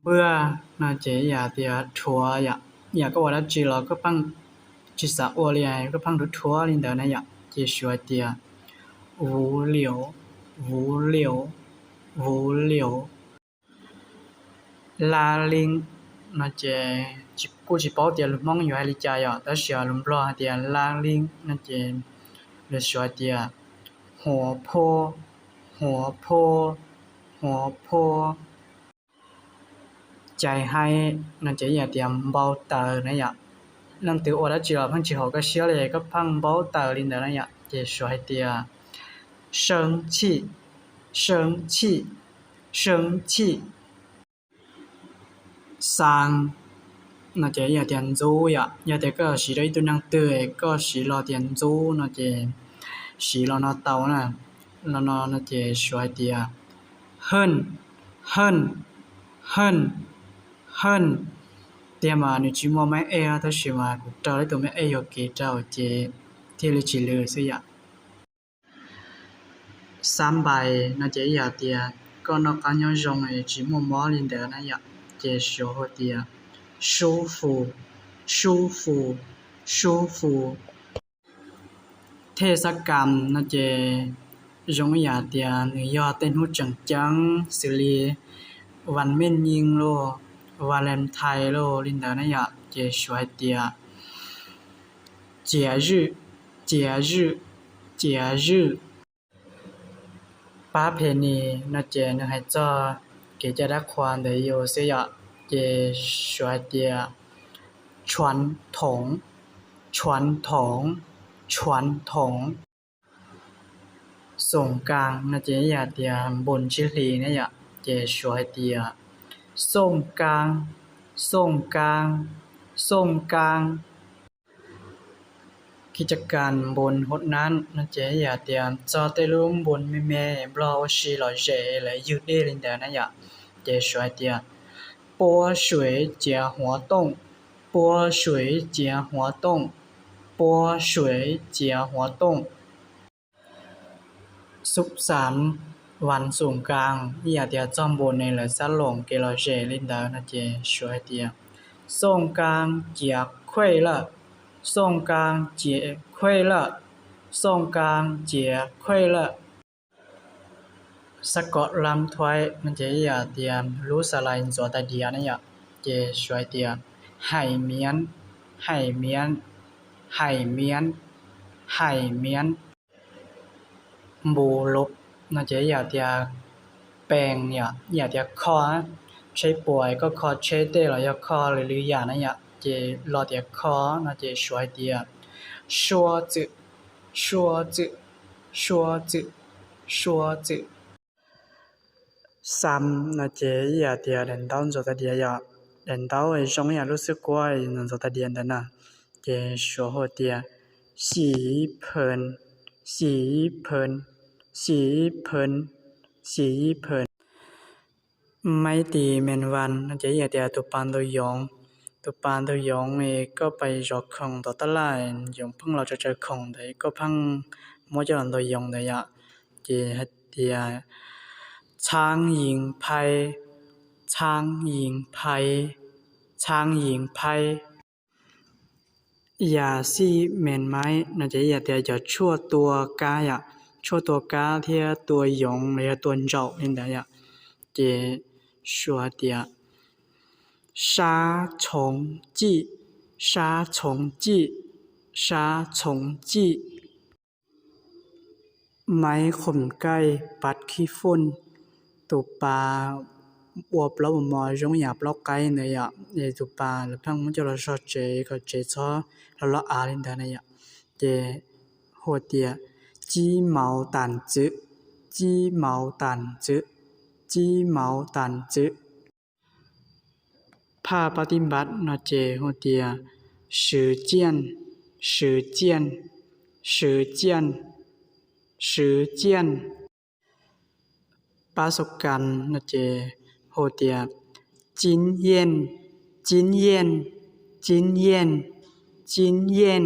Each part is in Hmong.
Npwaj no ces yam tias rhuav yom, yam koj ua dab tsi los koj pheej tsis xav ua li, koj pheej rhuav rhuav li ntawd na yom, ces suav hais tias 无聊, 无聊, 无聊. 拉铃 no ces kuj tsis paub tias lus Hmoob yuav hais li cas yom, tab sis lus Nplog hais tias 拉铃 no ces lawv suav hais tias 活泼, 活泼, 活泼. ใจร้าย no ces yam tias npau taws na yom. Leej twg ua dab tsi los pheej tsis haum koj siab li, koj pheej npau taws li ntawd na yom, ces suav hais tias 生气, 生气, 生气. 伤 no ces yam tias ntxub yom, yog tias koj siv rau ib tug neeg twg, koj siv lo tias ntxub no ces siv lo no tau na. Lo no no ces suav hais tias 恨, 恨, 恨, 恨. Tiag mas nws tsis muaj maiv ej, tab sis mas kuv raug ib tug maiv ej yuam kev rau ces thiaj li tsis lwm xwb yom. สบาย no ces yam tias koj noj qab nyob zoo, tsis muaj mob li ntawd na yom, ces suav hais tias 舒服, 舒服, 舒服. เทศกาล no ces zoo ib yam tias nws yog tej hnub tseem ceeb xws li วันแม่ยิ่ง los วาเลนไทน์ los li ntawd na yom, ces suav hais tias 节日, 节日, 节日. ประเพณี no ces nws hais txog kev cai dab qhuas ntawm yus xwb yom, ces suav hais tias 传统, 传统, 传统. สงกรานต์ no ces yam tias npun tsib hlis ne yom, ces suav hais tias ส่งกรานต์, ส่งกรานต์, ส่งกรานต์. กิจกรรมบุญหดน้ำ no ces yam tias txog tej lub npun me me, nplog ua si lom zem, lawv ywg dej li ntawd na yom, ces suav hais tias 泼水节活动, 泼水节活动, 泼水节活动. สุขสันต์วันสงกรานต์ ib yam tias txog npun ne lawv xab loos kev lom zem li ntawd no ces suav hais tias สงกรานต์节快乐, สงกรานต์节快乐, สงกรานต์节快乐. สะกดรำถ้วย no ces yam tias lub xas lais ntxuav tais diav ne yom, ces suav hais tias 海绵, 海绵, 海绵, 海绵. หมูหลบ no ces yam tias pees yom, yam tias kho, tsheb puas koj kho tsheb tej los yog kho lwm lwm yam na yom, ces lo tias kho no ces suav hais tias 刷子, 刷子, 刷子, 刷子. ซัม no ces yam tias daim ntaub ntxuav tais diav yom, daim ntaub zoo yam lub xwb kuab ntxuav tais diav ntawd na, ces suav hu tias 洗衣盆, 洗衣盆, 洗衣盆, 洗衣盆. ไม้ตีแมลงวัน no ces yam tias tus pas ntaus yoov, tus pas ntaus yoov es koj pais zov khoom tom tab laj, yoov pheej los tsaws tsaws khoom ntawd koj pheej muab coj los ntaus yoov ntawd yom, ces hais tias 苍蝇拍, 苍蝇拍, 苍蝇拍. ยาสีแมลงไม้ no ces yam tias cov tshuaj tua kab yom, tshuaj tua kab thiab tua yoov los yog tua ntsaum li ntawd yom, ces suav hais tias 杀虫剂, 杀虫剂, 杀虫剂. ไม้ขนไก่ ปัดขี้ฝุ่น, tus pas ua plaub mos mos zoo yam plaub qaib ntawd yom, es tus pas lawv pheej muab coj los so tsev kom tsev txhob loj loj av li ntawd na yom, ces hu tias 鸡毛掸子, 鸡毛掸子, 鸡毛掸子. ภาคปฏิบัติ no ces hu tias 实践, 实践, 实践, 实践. ประสบการณ์ no ces hu tias 经验, 经验, 经验, 经验.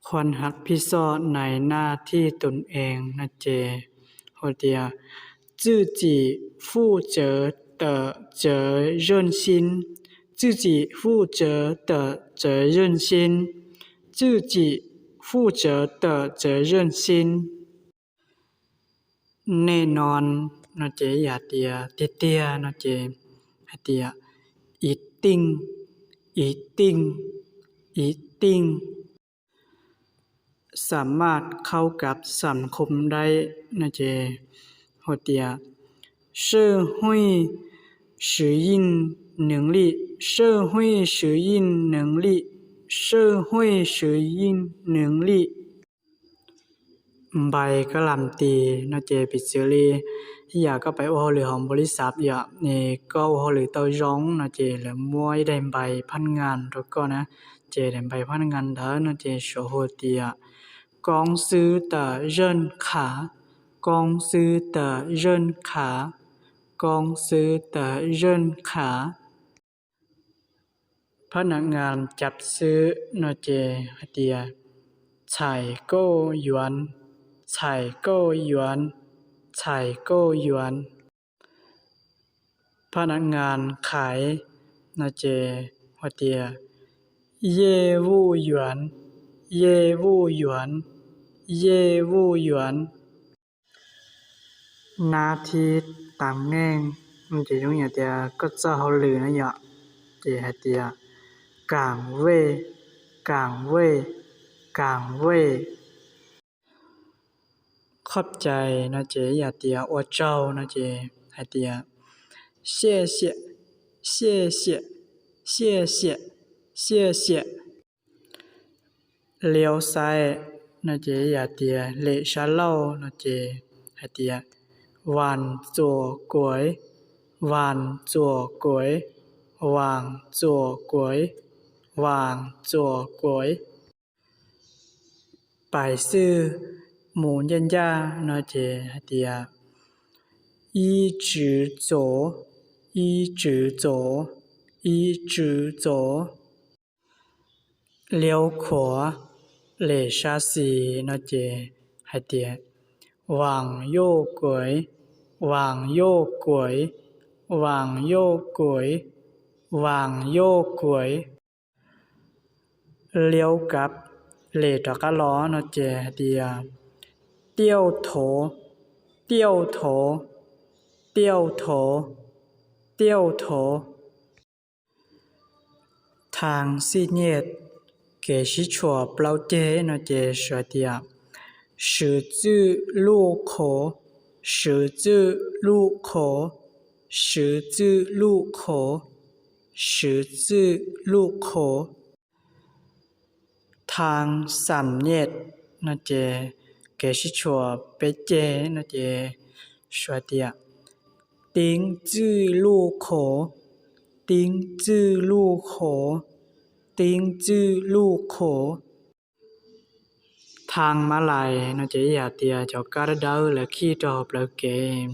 ความรับผิดชอบในหน้าที่ตนเอง no ces hu tias 自己负责,自己负责的责任心, 自己负责的责任心. Nej no no ces yam tias tiag tiag no ces hais tias 一定, 一定, 一定. สามารถเข้ากับสังคมได้ no ces hu tias 社会适应能力, 社会适应能力, 社会适应能力. ใบการันตี no ces piv txwv li ib yam koj pib ua hauj lwm hauv npaus lis xav yom, es koj ua hauj lwm tau zoo no ces lawv muab ib daim ใบพนักงาน rau koj na, ces daim ใบพนักงาน ntawd no ces suav hu tias 公司的认可, 公司的认可, 公司的认可. พนักงานจัดซื้อ no ces hais tias 采购员, 采购员, 采购员. พนักงานขาย no ces hais tias 业务员, 业务员, 业务员. หน้าที่ตำแหน่ง no ces zoo yam tias koj txoj hauj lwm na yom, ces hais tias 岗位, 岗位, 岗位. ขอบใจ no ces yam tias ua tsaug no ces hais tias 谢谢, 谢谢, 谢谢, 谢谢. เลี้ยวซ้าย no ces yam tias lem sab laug no ces hais tias 往左拐, 往左拐, 往左拐, 往左拐. 百岁 mus ncaj ncaj no ces hais tias 一直走, 一直走, 一直走. เลี้ยวขวา lem sab xis no ces hais tias 往右拐, 往右拐, 往右拐, 往右拐. เลี้ยวกลับ lem rov qab los no ces hais tias 掉头, 掉头, 掉头, 掉头. ทางสี่แยก, kev sib tshuam plaub ceg no ces suav tias 十字路口, 十字路口, 十字路口, 十字路口. ทางสามแยก no ces kev sib tshuam peb ceg no ces suav tias 丁字路口, 丁字路口, 丁字路口. ทางม้าลาย no ces ib yam tias cov kab dawb dawb lawv khij rau hauv plawv kev,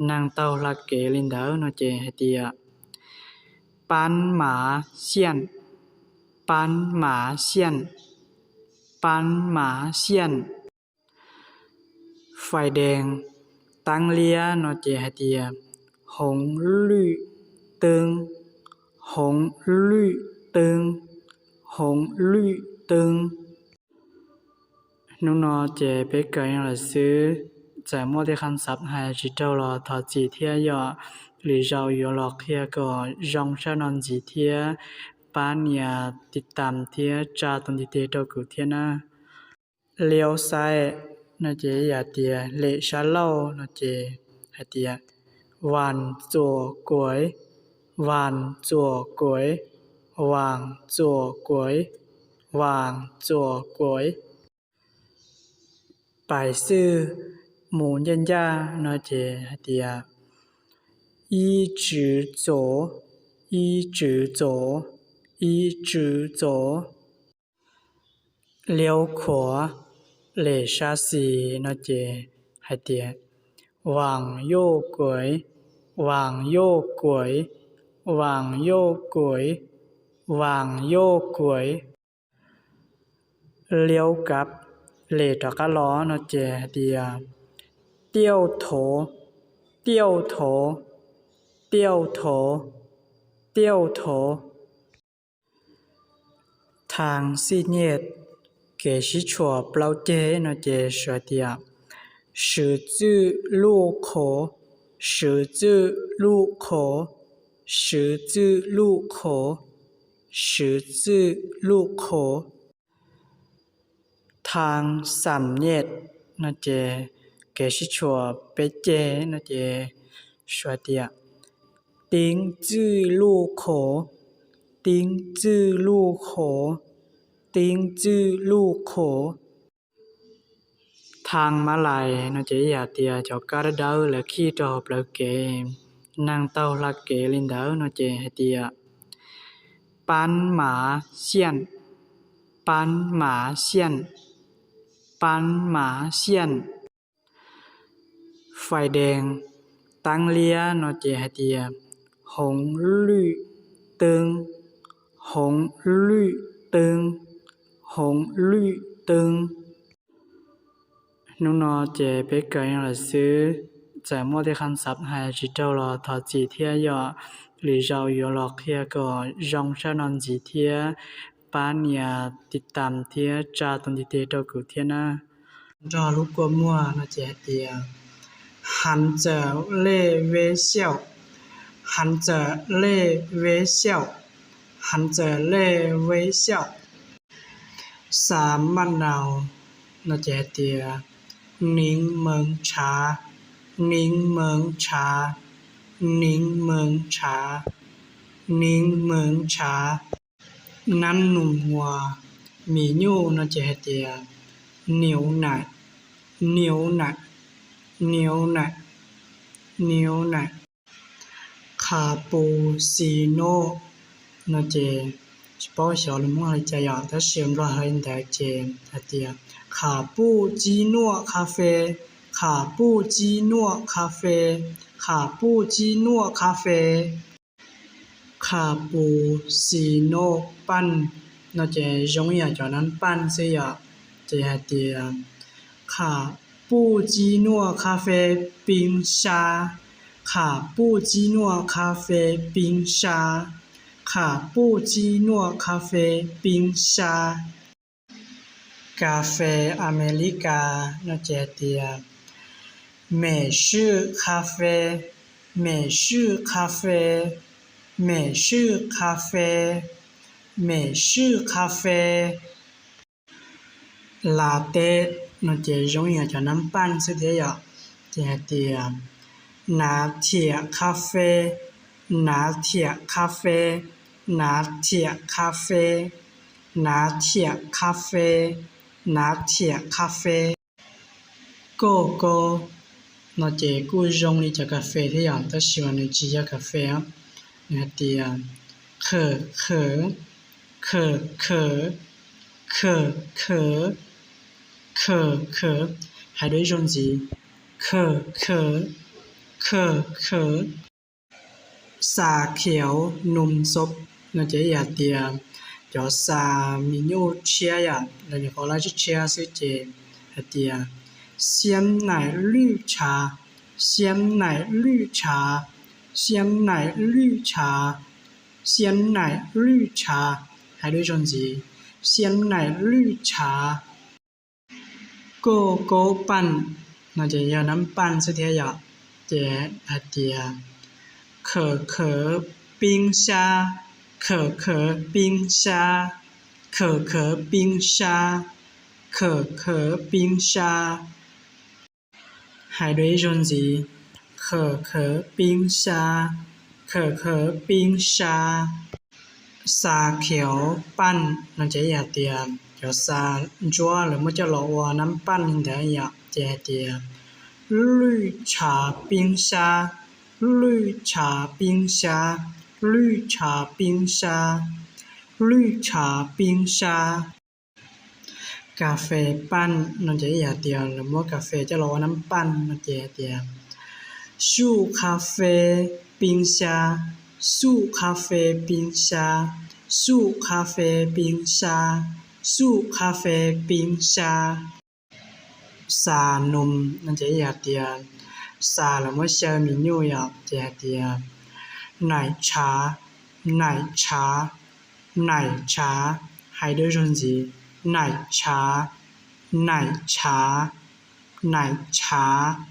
neeg taug hla kev li ntawd no ces hais tias 斑马线, 斑马线, 斑马线. ไฟแดง, teeb liab no ces hais tias 红绿灯, 红绿灯, 红绿灯. Hnub no ces peb kawm li no lawm xwb, txawm muaj tej qhov xav hais tsis raug los thov txim thiab, yog lwm zaus yuav los qhia kom zoo tshaj no ntxiv thiab, pab nias tiv tam thiab tsa tus ntiv tes rau kuv thiab na. เลี้ยวซ้าย no ces yam tias lem sab laug no ces hais tias 往左拐, 往左拐, 往左拐, 往左拐. 百岁 mus ncaj ncaj no ces hais tias 一直走, 一直走, 一直走. เลี้ยวขวา lem sab xis no ces hais tias 往右拐, 往右拐, 往右拐, 往右拐. เลี้ยวกลับ lem rov qab los no ces hais tias 掉头, 掉头, 掉头.掉头，掉头。 Thaj xij nyej, kev sib tshuam plaub ceg no ces hais tias 十字路口, 十字路口, 十字路口, 十字路口. Thaj xam nyej no ces kev sib tshuam peb ceg no ces hais tias 丁字路口, 丁字路口, 丁字路口. Thaj mab lais no ces ib yam tias cov kab dawb dawb lawv khij rau hauv plawv kev, neeg taug hla kev li ntawd no ces hais tias 斑马线, 斑马线, 斑马线. Fais dees, teeb liab no ces hais tias 红绿灯, 红绿灯, 红绿灯. Hnub no ces peb kawm no lawm xwb, txawm muaj tej qhov xav hais tsis raug los thov txim thiab, yog lwm zaus yuav los qhia kom zoo tshaj no ntxiv thiab. Pab nias tiv tam thiab tsa tus ntiv tes rau kuv thiab na. Nrog lub kua muag no ces hais tias 含着泪微笑, 含着泪微笑, 含着泪微笑. Xa maj nau no ces hais tias 檸檬茶, 檸檬茶, 檸檬茶, 檸檬茶. Nab nus uas mis nyuj no ces hais tias 牛奶, 牛奶, 牛奶, 牛奶. Cappuccino no ces tsis paub xyov lus Hmoob hais li cas yom, tab sis Nplog hais li ntawd ces hais tias 卡布奇诺咖啡, 卡布奇诺咖啡, 卡布奇诺咖啡. Cappuccino paj no ces zoo ib yam cov nab paj xwb yom, ces hais tias 卡布奇诺咖啡冰沙, 卡布奇诺咖啡冰沙, 卡布奇诺咖啡冰沙. Kas fes Amelikas no ces hais tias 美式咖啡, 美式咖啡, 美式咖啡, 美式咖啡. Latte no ces zoo ib yam cov nab paj xwb thiab yom, ces hais tias 拿铁咖啡, 拿铁咖啡, 拿铁咖啡, 拿铁咖啡, 拿铁咖啡. Koj kaub no ces kuj zoo li cov kas fes thiab yom, tab sis mas nws tsis yog kas fes, nws hais tias 可可, 可可, 可可, 可可. Hais dua ib zaug ntxiv, 可可, 可可. Xas khiav num xo no ces ib yam tias cov xas mis nyuj tshiab yom, los yog qhov lab tshiab tshiab xwb ces hais tias 鲜奶绿茶, 鲜奶绿茶, 鲜奶绿茶, 鲜奶绿茶. Hais dua ib zaug ntxiv, 鲜奶绿茶. Koj kaub paj no ces yog nab paj xwb thiab yom, ces hais tias 可可冰沙, 可可冰沙, 可可冰沙, 可可冰沙. Hais dua ib zaug ntxiv, 可可冰沙, 可可冰沙. Xas khiav paj no ces yog tias cov xas ntsuab lawv muab coj los ua nab paj li ntawd yom, ces hais tias 绿茶冰沙, 绿茶冰沙, 绿茶冰沙, 绿茶冰沙. Kas fes paj no ces yog tias lawv muab kas fes coj los ua nab paj no ces hais tias 速咖啡冰沙, 速咖啡冰沙, 速咖啡冰沙, 速咖啡冰沙. Xas num no ces yog tias xas lawv muab xyaw mis nyuj yom, ces hais tias 奶茶, 奶茶, 奶茶. Hais dua ib zaug ntxiv, 奶茶, 奶茶, 奶茶.